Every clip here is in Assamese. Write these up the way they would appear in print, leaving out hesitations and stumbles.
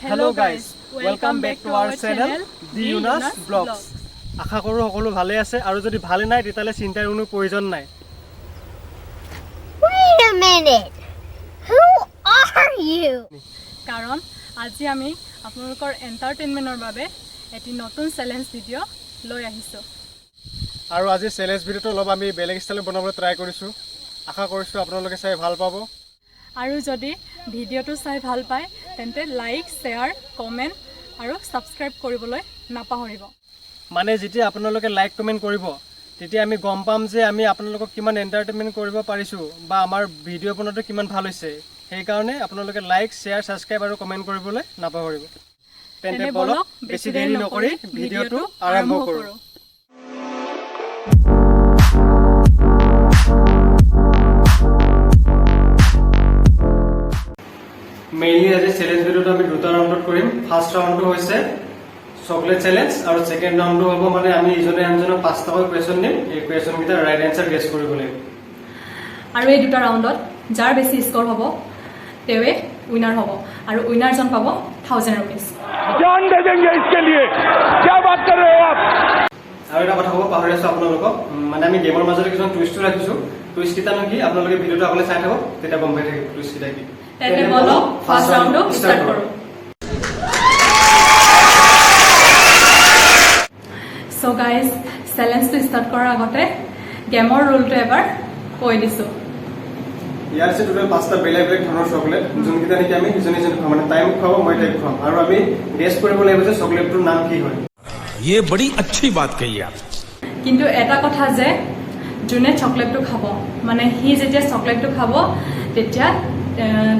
Hello guys, welcome back to our channel the Yunus Vlogs. আশা কৰোঁ সকলো ভালে আছে আৰু যদি ভালে নাই, তেতিয়াহ'লে চিন্তাৰ কোনো প্ৰয়োজন নাই। Wait a minute. Who are you? কাৰণ আজি আমি আপোনালোকৰ এণ্টাৰটেইনমেণ্টৰ বাবে এটি নতুন চেলেঞ্জ ভিডিঅ' লৈ আহিছোঁ। আৰু আজি চেলেঞ্জ ভিডিঅ'টো অলপ আমি বেলেগ ষ্টাইলত বনাবলৈ ট্ৰাই কৰিছোঁ। আশা কৰিছোঁ আপোনালোকে চাই ভাল পাব। আৰু যদি ভিডিঅ'টো চাই ভাল পায়, তেন্তে লাইক, শ্বেয়াৰ, কমেণ্ট আৰু ছাবস্ক্ৰাইব কৰিবলৈ নাপাহৰিব। মানে যেতিয়া আপোনালোকে লাইক, কমেণ্ট কৰিব, তেতিয়া আমি গম পাম যে আমি আপোনালোকক কিমান এণ্টাৰটেইনমেণ্ট কৰিব পাৰিছোঁ বা আমাৰ ভিডিঅ' বনোৱাটো কিমান ভাল হৈছে। সেইকাৰণে আপোনালোকে লাইক, শ্বেয়াৰ, ছাবস্ক্ৰাইব আৰু কমেণ্ট কৰিবলৈ নাপাহৰিব। তেন্তে বলক, বেছি দেৰি নকৰি ভিডিঅ'টো আৰম্ভ কৰোঁ। মেইনলি আজি চেলেঞ্জ ভিডিঅ'টো আমি দুটা ৰাউণ্ডত কৰিম। ফাৰ্ষ্ট ৰাউণ্ডটো হৈছে চকলেট চেলেঞ্জ আৰু ছেকেণ্ড ৰাউণ্ডটো হ'ব মানে আমি ইজনে আনজনক পাঁচটাকৈ কুৱেশ্যন দিম। এই কুৱেশ্যনকেইটাৰ ৰাইট এনচাৰ গেছ কৰিব লাগিব। আৰু এই দুটা ৰাউণ্ডত যাৰ বেছি স্ক'ৰ হ'ব, তেওঁৱে উইনাৰ হ'ব আৰু উইনাৰজন পাব 1000 ৰুপিজ। जान दे देंगे इसके लिए, क्या बात कर रहे हो आप? আৰু এটা কথা ক'ব পাহৰি আছো আপোনালোকক, মানে আমি গেমৰ মাজতে কিছুমান টুইষ্টো ৰাখিছো। টুইষ্ট কেইটানো কি, আপোনালোকে ভিডিঅ'টো আগলৈ চাই থাকক, তেতিয়া গম পাই থাকিব টুইষ্ট কেইটা কি। তেন্তে বলক, ফাৰ্ষ্ট ৰাউণ্ডটো ষ্টাৰ্ট কৰোঁ। চ' গাইজ, চেলেঞ্জটো ষ্টাৰ্ট কৰাৰ আগতে গেমৰ ৰুলটো এবাৰ কৈ দিছোঁ। ইয়াৰ আছে টোটেল পাঁচটা বেলেগ বেলেগ ধৰণৰ চকলেট, যোনকেইটা নেকি আমি ইজনে ইজনে খুৱাম, মানে তাই মোক খুৱাব, মই তাইক খুৱাম আৰু আমি গেছ কৰিব লাগিব যে চকলেটটোৰ নাম কি হয়। ये बड़ी अच्छी बात कही आप। কিন্তু এটা কথা যে যোনে চকলেটটো খাব, মানে সি যেতিয়া চকলেটটো খাব, তেতিয়া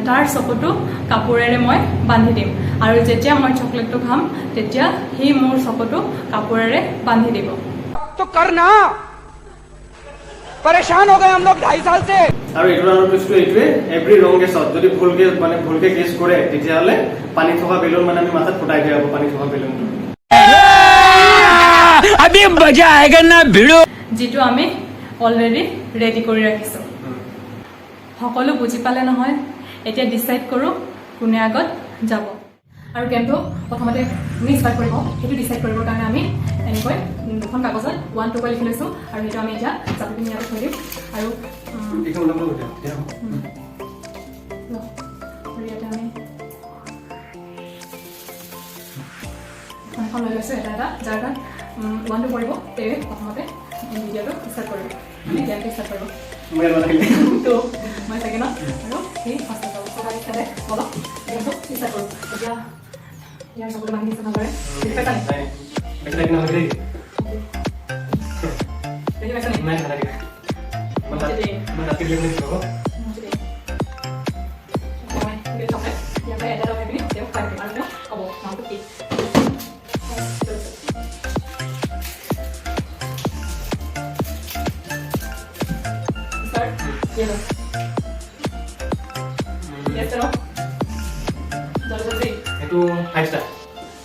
তাৰ চকুটো কাপোৰেৰে মই বান্ধি দিম আৰু যেতিয়া মই চকলেটটো খাম, তেতিয়া সি মোৰ চকুটো কাপোৰেৰে বান্ধি দিব। तो करना, परेशान हो गए हम लोग 2.5 साल से। আৰু এইটো ৰাউণ্ডৰ টুইষ্টটো এইটোৱে, এভৰি ৰং গেছত যদি ভুলকে, মানে ভুলকে গেছ কৰে, তেতিয়াহ'লে পানী থকা বেলুন মানে আমি মাথাত ফুটাই দিয়া হ'ব পানী থকা বেলুনটো। अभी मजा आएगा ना भिड़ो। যিটো আমি অলৰেডি ৰেডি কৰি ৰাখিছোঁ। সকলো বুজি পালে নহয়? এতিয়া ডিচাইড কৰোঁ কোনে আগত যাব। আৰু গেমটো প্ৰথমতে কোনে ষ্টাৰ্ট কৰিব, সেইটো ডিচাইড কৰিবৰ কাৰণে আমি এনেকৈ দুখন কাগজত ওৱান টু কৈ লিখি লৈছোঁ আৰু সেইটো আমি এতিয়া জাপি পিনি ইয়াতে থৈ দিম আৰু এইখন ওলাব দিয়া, দিয়া। ল, আৰু ইয়াতে আমি এখন এখন লৈ লৈছোঁ। এটা এটা যাৰ তাত ওৱান টু পৰিব, তেওঁৱে প্ৰথমতে ভিডিঅ'টো ষ্টাৰ্ট কৰিব, মানে গেমটো ষ্টাৰ্ট কৰিব। মই এবাৰ খেলিম। তো মই ছেকেণ্ডত আৰু সি ফাৰ্ষ্টত যাব। চ' গাইজ, তেন্তে বলক, গেমটো ষ্টাৰ্ট কৰোঁ। এতিয়া ইয়াৰ চকুটো বান্ধি দিছে ভালদৰে। দেখি পাইছা নেকি? নাই, বেছি টাইম নালাগে দেই। দেখি পাইছা নেকি? নাই, নালাগে। মই ৰাতি দিলে কি হ'ব? মই গোটেই চকলেট ইয়াৰ পৰা এটা এটা উঠাই পিনি তেওঁক খুৱাই দিম আৰু তেওঁ ক'ব নামটো কি। Start. Yellow. Yes, no? জলদি জলদি। সেইটো five star.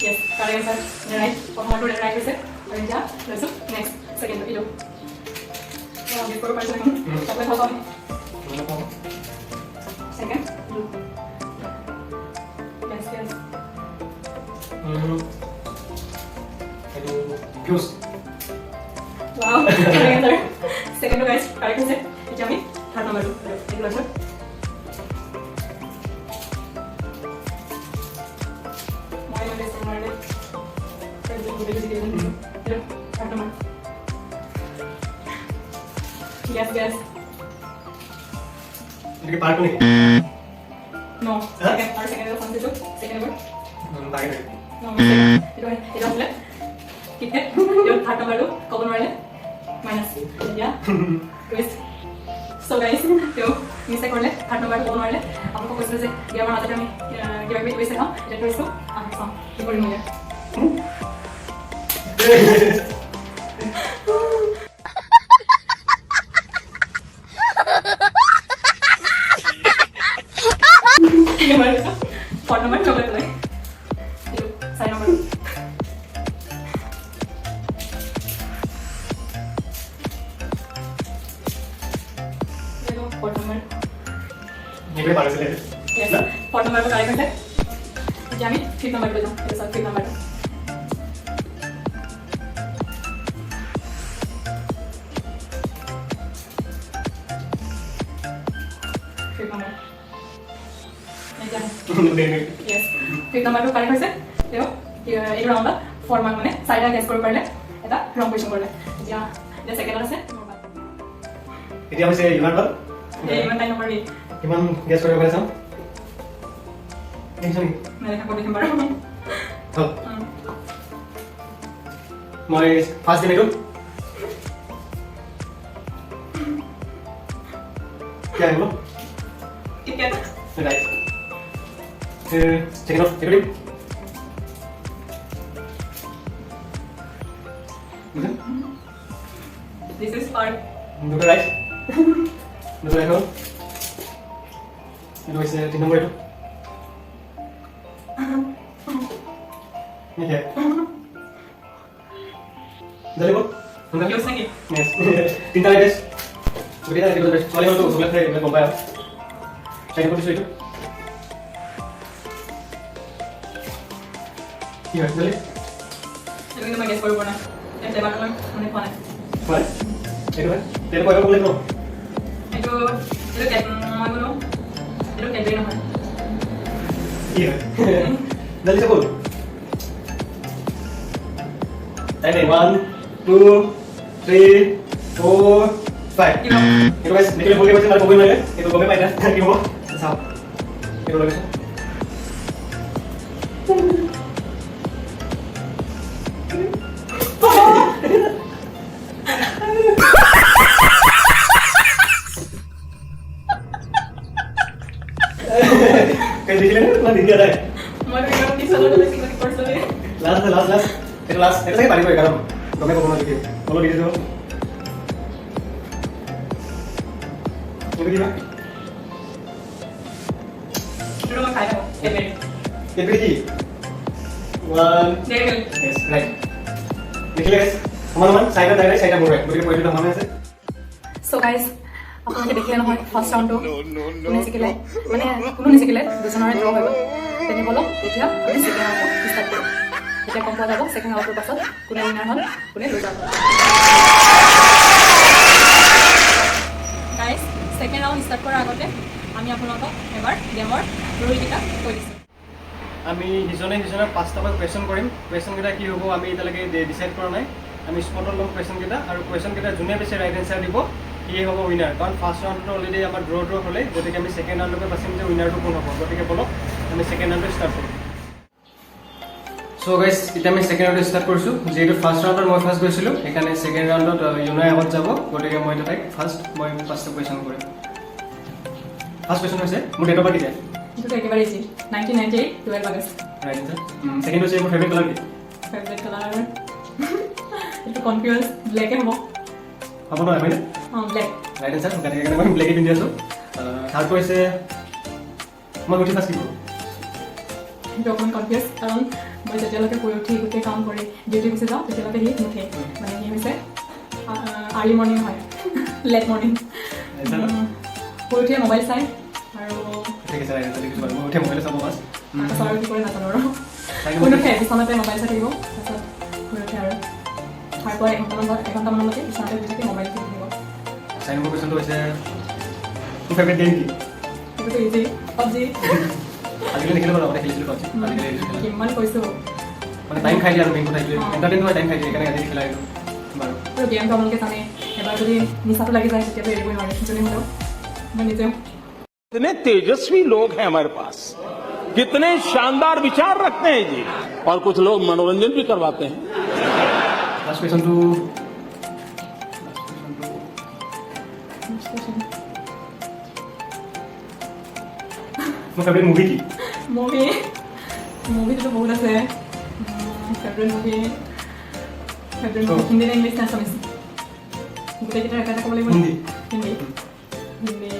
Yes, correct answer. Right. প্ৰথমটো ৰাইট হৈছে আৰু এতিয়া লৈছোঁ নেক্সট ছেকেণ্ডটো, এইটো। মই গেছ কৰিব পাৰিছোঁ দেখোন। চকলেট ভাল পাওঁ। ছেকেণ্ড। Yes. সেইটো ফিউজ। Wow, correct answer. ছেকেণ্ডটো গাইজ কাৰেক্ট হৈছে। এতিয়া আমি থাৰ্ড নম্বৰটো, এইটো লৈছোঁ। মই ইমান গেছ কৰিব নোৱাৰিলে গোটেইটো জিকি দিছোঁ। এইটো থাৰ্ড নম্বৰ। গেছ। এইটো কি পাৰ্ক নেকি? ন ছেকেণ্ড আৰু ছেকেণ্ড এটা চান্স দিছোঁ, ছেকেণ্ড এবাৰ। তাকে থাকে। ন, এইটো আছিলে কিটকেট। এইটো থাৰ্ড নম্বৰটো ক'ব নোৱাৰিলে, মাইনাছ। এতিয়া টুইষ্ট। চ' গাইজ, তেওঁ মিষ্টেক কৰিলে, থাৰ্ড নম্বৰটো ক'ব নোৱাৰিলে। আপোনালোকক কৈছিলোঁ যে গেমৰ মাজতে আমি কিবা কিবি টুইষ্ট দেখাওঁ। এতিয়া টুইষ্টটো আহক, চাওঁ কি কৰিম এতিয়া। কি number? Fourth number chocolate লৈ এইটো চাৰি নম্বৰ। Fourth number. সেইটোৱে পাৰিছিলে। Yes, fourth নম্বৰটো কাৰেক্ট হৈছে। এতিয়া আমি ফিফ্থ নাম্বাৰটোলৈ যাওঁ। এইটো চাওক, ফিফ্থ নাম্বাৰটো। ফিফ্থ নাম্বাৰ এতিয়া। য়েছ, ফিফ্থ নাম্বাৰটো কাৰেক্ট হৈছে। তেওঁ এইটো ৰাউণ্ডত ফ'ৰ মাৰ্ক, মানে চাৰিটা গেছ কৰিব পাৰিলে, এটা ৰং কুৱেশ্যন কৰিলে। এতিয়া এতিয়া ছেকেণ্ডত আছে মোৰ বাদ। এতিয়া হৈছে ইমান বাদ। এই ইমান টাইম নকৰিবি। কিমান গেছ কৰিব পাৰে চাওঁ। দেখিছ নেকি? নেদেখা, ক'ত দেখিম বাৰু? হ'ল। মই ফাৰ্ষ্ট দিম এইটো। কি আহিব? টিকেট। ৰাইট। ছেকেণ্ডত এইটো দিম। বুজিছা? This is part. দুটা ৰাইট, দুটা ৰাইট হ'ল। এইটো হৈছে তিনি নম্বৰ এইটো। নিখে জলদি বল, সোনকালে। কিউজ নেকি? Yes. তিনিটা ৰাইট, গোটেইকেইটা ৰাইট। ছোৱালী মানুহটো চকলেট খাই, এইবিলাক গম পায়। আৰু চাৰি নম্বৰ দিছোঁ এইটো। কি হয়, জলদি। এইটো কিন্তু মই গেছ কৰিব পৰা নাই। এই ফ্লেভাৰটো মই মানে খোৱা নাই। হয়, এইটো হয়। এইটো কৰিব লাগিব ন। এইটো মই বোলো এইটো কেডবেৰী নহয়। কি হয়, জলদি বল। টাইম 1, 2, 3, 4, 5। কি হ'ব? এইটো গাইছ দেখিলে ভুলকৈ কৈছে আৰু ক'বই নোৱাৰিলে। এইটো গমেই পাই এতিয়া কি হ'ব। চাওক, এইটো লগাইছোঁ। দেখিলে নে? তোমাৰ নিদিয়া নাই। মইতো ইমান পিছলৈ লৈছিলোঁ কৰিছিলোঁ দেই। Last, last, last. এইটো লাষ্ট। এইটো চাগে পাৰিবই, কাৰণ গমেই পাব নহয়। দেখি অলপ দি দিছোঁ। এইটো কিবা। এইটো মই খাই থাকোঁ, কেডবেৰী। কেডবেৰী কি? One. Dairy milk. Yes, right. দেখিলে গাইছ, সমান সমান, চাৰিটা তাইৰে, চাৰিটা মোৰ। গতিকে পইণ্টটো সমানে আছে। চ' গাইজ, আপোনালোকে দেখিলে নহয় ফাৰ্ষ্ট ৰাউণ্ডটো কোনে জিকিলে? মানে কোনো নিজিকিলে, দুজনৰে ড্ৰ হৈ গ'ল। তেনে বলক, এতিয়া আমি ছেকেণ্ড ৰাউণ্ডটো ষ্টাৰ্ট কৰোঁ। এতিয়া গম পোৱা যাব ছেকেণ্ড ৰাউণ্ডটোৰ পাছত কোনে উইনাৰ হ'ল, কোনে লুজাৰ হ'ল। গাইজ, ছেকেণ্ড ৰাউণ্ড ষ্টাৰ্ট কৰাৰ আগতে আমি আপোনালোকক এবাৰ গেমৰ ৰুলকেইটা কৈ দিছোঁ। আমি সিজনে সিজনক পাঁচটাকৈ কুৱেশ্যন কৰিম। কুৱেশ্যনকেইটা কি হ'ব আমি এতিয়ালৈকে ডিচাইড কৰা নাই। আমি স্পটত ল'ম কুৱেশ্যনকেইটা আৰু কুৱেশ্যনকেইটা যোনে বেছি ৰাইট এনচাৰ দিব, সিয়ে হ'ব উইনাৰ। কাৰণ ফাৰ্ষ্ট ৰাউণ্ডটো অলৰেডি আমাৰ ড্ৰ ড্ৰ হ'লেই, গতিকে আমি ছেকেণ্ড ৰাউণ্ডলৈকে বাচিম যে উইনাৰটো কোন হ'ব। গতিকে বলক, আমি ছেকেণ্ড ৰাউণ্ডটো ষ্টাৰ্ট কৰোঁ। চ' গাইজ, এতিয়া আমি ছেকেণ্ড ৰাউণ্ডটো ষ্টাৰ্ট কৰিছোঁ। যিহেতু ফাৰ্ষ্ট ৰাউণ্ডত মই ফাৰ্ষ্ট গৈছিলোঁ, সেইকাৰণে ছেকেণ্ড ৰাউণ্ডত ইউনাই আগত যাব। গতিকে মই এতিয়া তাইক ফাৰ্ষ্ট মই পাঁচটা কুৱেশ্যন কৰিম। ফাৰ্ষ্ট কুৱেশ্যন হৈছে, মোৰ ডেট অফ বাৰ্থ কেতিয়া? এইটোতো একেবাৰে easy, 1998, 12 August. Right answer. Second হৈছে, মোৰ ফেভৰেট কালাৰ কি? ফেভৰেট কালাৰ, এইটো কনফিউজ, ব্লেকে হ'ব। হ'ব নহয়, হয়নে? অঁ, ব্লেক। Right answer. সেইকাৰণে মই ব্লেকে পিন্ধি আছোঁ। থাৰ্ডটো হৈছে, মই উঠি ফাৰ্ষ্ট কি কৰোঁ? সেইটো অকণমান কনফিউজ, কাৰণ মই যেতিয়ালৈকে শুই উঠি গোটেই কাম কৰি ডিউটি গুচি যাওঁ, তেতিয়ালৈকে সি নুঠে। মানে সি হৈছে আৰ্লি মৰ্ণিং হয়, লেট মৰ্ণিং। শুই উঠিয়ে মোবাইল চাই আৰু। ঠিক আছে, ৰাইট এনচাৰ দেখিছোঁ বাৰু। মই উঠি মোবাইলে চাব বাছ। তাৰপাছত আৰু কি কৰে নাজানো আৰু। চাৰি শুই নুঠে, বিচনাতে মোবাইল চাই থাকিব। তাৰপাছত শুই উঠে আৰু সাৰ পোৱা এঘণ্টামান এঘণ্টামানলৈকে বিচনাতে শুই থাকি মোবাইল চাই থাকিব। চাৰি নম্বৰ কুৱেশ্যনটো হৈছে, তোৰ ফেভৰেট গেম কি? সেইটোতো ইজি, পাবজি। আজিকালি নেখেলো বাৰু, আগতে খেলিছিলোঁ পাবজি। আজিকালি এৰিছোঁ খেলা। কিমান কৈছোঁ। মানে টাইম খাই দিয়ে আৰু মেইন কথা এইটোৱে। এণ্টাৰটেইন হয়, টাইম খাই দিয়ে, সেইকাৰণে আজিকালি খেলা এইটো বাৰু। আৰু গেমটো আপোনালোকে জানে, এবাৰ যদি নিচাটো লাগি যায় তেতিয়াতো এৰিবই নোৱাৰে, যোনে হ'লেও, মই নিজেও। कितने तेजस्वी लोग हैं हमारे पास, कितने शानदार विचार रखते हैं जी, और कुछ लोग मनोरंजन भी करवाते हैं। লাষ্ট কুৱেশ্যনটো, লাষ্ট কুৱেশ্যনটো, মোৰ ফেভৰেট মুভি কি? মুভি, মুভিটোতো বহুত আছে favourite movie. Favourite movie Hindi নে ইংলিছ নে আছামিজ? গোটেইকেইটাৰ এটা এটা ক'ব লাগিব। হিন্দী। হিন্দী, হিন্দী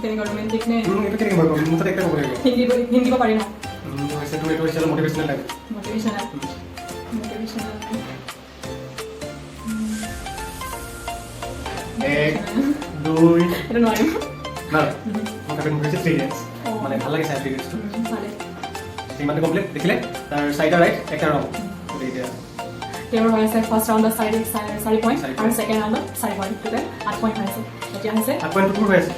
কেনেকুৱা, ৰোমেণ্টিক নে? এইটো কেনেকৈ মই ক'ম? মুঠতে একটা ক'ব লাগিব। হিন্দী, হিন্দী ক'ব পাৰি ন? হৈছে এইটো হৈছে অলপ মটিভেশ্যনেল টাইপ। Motivational, motivational. এক, দুই। সেইটো নোৱাৰিম। না, মোৰ ফেভৰেট মুভি হৈছে থ্ৰী ইডিয়টছ। অঁ। মানে ভাল লাগে চাই থ্ৰী ইডিয়টছটো। ভালে। ইমানটো কমপ্লিট দেখিলে, তাৰ চাৰিটা ৰাইট, এটা ৰং। গতিকে এতিয়া তেওঁৰ হৈ আছে ফাৰ্ষ্ট ৰাউণ্ডত চাৰি চাৰি চাৰি পইণ্ট চাৰি আৰু point। Second ৰাউণ্ডত 4 পইণ্ট, টোটেল 8 পইণ্ট হৈ আছে। এতিয়া হৈছে 8 পইণ্ট মোৰ হৈ আছে।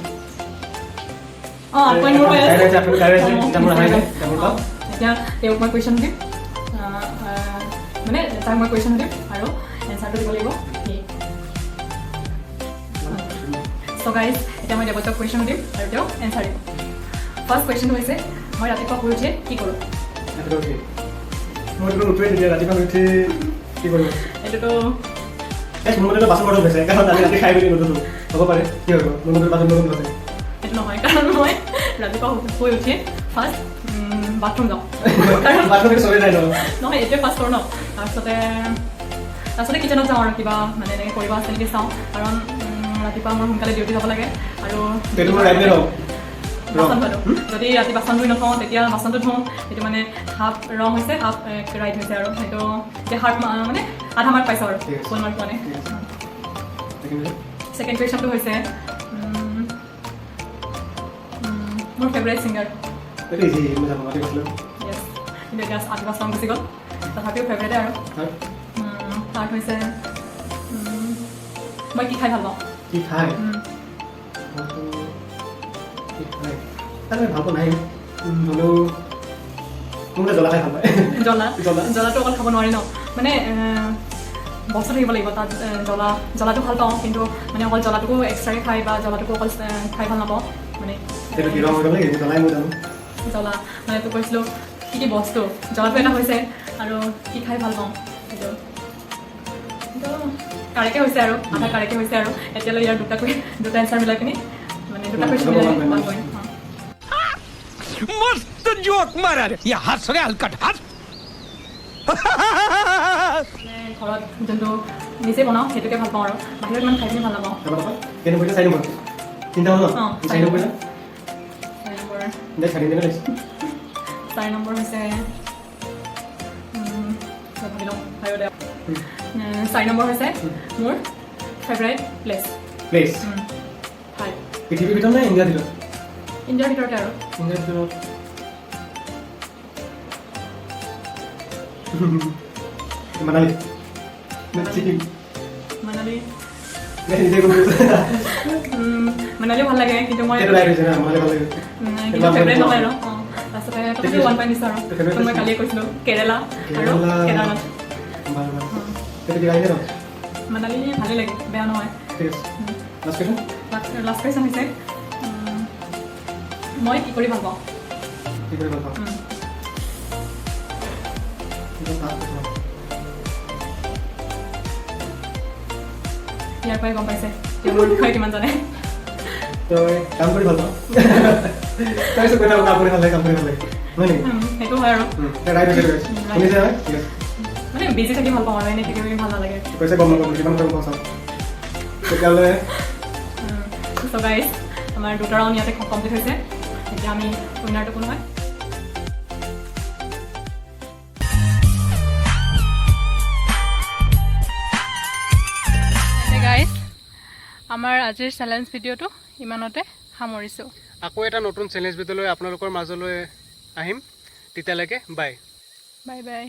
অঁ, 8 পইণ্ট মোৰ হৈ আছে। তাইৰ আছে, 8 point তাইৰ আছে। অঁ, এতিয়া মোৰ অহাই নাই, এতিয়া মোৰ পাম। এতিয়া তেওঁক মই কুৱেশ্যন সুধিম, আহ, আহ, মানে তাক মই কুৱেশ্যন সুধিম আৰু এনচাৰটো দিব লাগিব সি। চ' গাইজ, এতিয়া মই দেৱজিতক কুৱেশ্যন সুধিম আৰু তেওঁ এনচাৰ দিব। ফাৰ্ষ্ট কুৱেশ্যনটো হৈছে, মই ৰাতিপুৱা শুই উঠিয়ে কি কৰোঁ? ৰাতিপুৱা উঠি মই এইটো নুঠোৱে। তেতিয়া ৰাতিপুৱা উঠি কি কৰিব? এইটোতো এই মোৰ মতেতো বাচন বৰ্তন হৈছে, কাৰণ আমি ৰাতি খাই মেলি নুঠো। হ'ব পাৰে। কি হ'ব? মোৰ মতে বাচন বৰ্তন হৈছে। সেইটো নহয়, কাৰণ মই ৰাতিপুৱা শুই উঠিয়ে ফাৰ্ষ্ট বাথৰুম যাওঁ, কাৰণ বাথৰুম চবেই যায় ন। নহয়, এইটোৱে ফাৰ্ষ্ট কৰোঁ ন। তাৰপিছতে কিচেনত যাওঁ আৰু কিবা মানে এনেকৈ কৰিব আছে নেকি চাওঁ, কাৰণ ৰাতিপুৱা মোৰ সোনকালে ডিউটি যাব লাগে আৰু সেইটো মোৰ ৰাইট নে ৰং? বাচন ধোৱাটো, যদি ৰাতি বাচন ধুই নথওঁ তেতিয়া বাচনটো ধুওঁ। সেইটো মানে হাফ ৰং হৈছে, হাফ ৰাইট হৈছে আৰু সেইটো এতিয়া হাফ মানে আধা মাৰ্ক পাইছোঁ আৰু ঠিক আছে। ফুল মাৰ্ক পোৱা নাই। ঠিক আছে। Second? ছেকেণ্ড কুৱেশ্যনটো হৈছে মোৰ ফেভৰেট ছিংগাৰ। এইটো ইজি, মই জানো, মাতি কৈছিলোঁ। য়েছ, কিন্তু এতিয়া আতিফ আছলাম গুচি গ'ল, তথাপিও ফেভৰেটে আৰু। হয়। থাৰ্ড হৈছে মই কি খাই ভাল পাওঁ? কি খায়? মইতো কি খায় তাত মই ভাল পোৱা নাই, হ'লেও মোৰ মানে জ্বলা খাই ভাল পায়। জ্বলা? জ্বলা। জ্বলাটো অকল খাব নোৱাৰি ন, মানে বস্তু থাকিব লাগিব তাত। জ্বলাটো ভাল পাওঁ, কিন্তু মানে অকল জ্বলাটোকো এক্সট্ৰাকৈ খাই বা জ্বলাটোকো অকল খাই ভাল নাপাওঁ মানে। সেইটো কি ৰং হৈ গ'ল নেকি? জ্বলাই মই জানো। জ্বলা মানে তোক কৈছিলোঁ কি কি বস্তু, জ্বলাটো এটা হৈছে আৰু কি খাই ভাল পাওঁ, সেইটো কাৰেক্টে হৈছে আৰু আধা কাৰেক্টে হৈছে। আৰু এতিয়ালৈ ইয়াৰ দুটা এনচাৰ মিলাই পিনি মানে দুটা কুৱেশ্যন মিলাই 1 পইণ্ট। मस्त जोक मारा रे, ये हंस रे हलकट हंस। মানে ঘৰত যোনটো নিজে বনাওঁ সেইটোকে ভাল পাওঁ আৰু বাহিৰত ইমান খাই পিনি ভাল নাপাওঁ। তাৰপৰা তাৰপৰা কেই নম্বৰ? চাৰি নম্বৰ। তিনিটা হ'ল ন? অঁ। চাৰি নম্বৰ কৰিলা। চাৰি নম্বৰ। দে, চাৰি নম্বৰ লাগিছে। চাৰি নম্বৰ হৈছে ৰ ভাবি লওঁ, ভাবিব দে। চাৰি নম্বৰ হৈছে মোৰ ফেভৰেট প্লেচ। প্লেচ? ঠাই। পৃথিৱীৰ ভিতৰত নে ইণ্ডিয়াৰ ভিতৰত? ইণ্ডিয়াৰ ভিতৰতে আৰু। ইণ্ডিয়াৰ ভিতৰত মানালী নে ছিকিম? মানালী। নে নিজে গম পাইছোঁ। মানালীও ভাল লাগে, কিন্তু মই সেইটো ৰাইট হৈছে না, মানালী ভাল লাগে। কিন্তু ফেভৰেট নহয় আৰু। অঁ, তাৰপিছতে তথাপিও 1 পইণ্ট দিছোঁ আৰু। Favorite তো মই কালিয়ে কৈছিলোঁ কেৰেলা আৰু কেৰেলা। কেদাৰনাথ। ভাল ভাল। সেইটো কি ৰাইট নে ৰং? মানালী ভালেই লাগে, বেয়া নহয়। ঠিক আছে, লাষ্ট কুৱেশ্যন। লাষ্ট কুৱেশ্যন হৈছে মই কি কৰি ভাল পাওঁ? কি কৰি ভাল পাওঁ? একদম tough question। ইয়াৰ পৰাই গম পাইছে তেওঁ মোৰ বিষয়ে কিমান জানে। তই কাম কৰি ভাল পাওঁ, তই চব কৈ থাক, কাম কৰি ভাল লাগে, কাম কৰি ভাল লাগে, নহয় নেকি? সেইটো হয় আৰু। ৰাইট হৈছে, right। শুনিছে নহয়? ঠিক আছে। মানে বিজি থাকি ভাল পাওঁ আৰু এনেই থাকি ভাল নালাগে। কৈছে গম নাপাম, কিমান গম পাওঁ চাওঁ তেতিয়াহ'লে। চ' গাইজ, আমাৰ দুটা ৰাউণ্ড ইয়াতে কমপ্লিট হৈছে। এতিয়া আমি উইনাৰটো কোন হয় গাইজ, আমাৰ আজিৰ চেলেঞ্জ ভিডিঅ'টো ইমানতে সামৰিছোঁ। আকৌ এটা নতুন চেলেঞ্জ ভিডিঅ' লৈ আপোনালোকৰ মাজলৈ আহিম। তেতিয়ালৈকে বাই। Bye bye.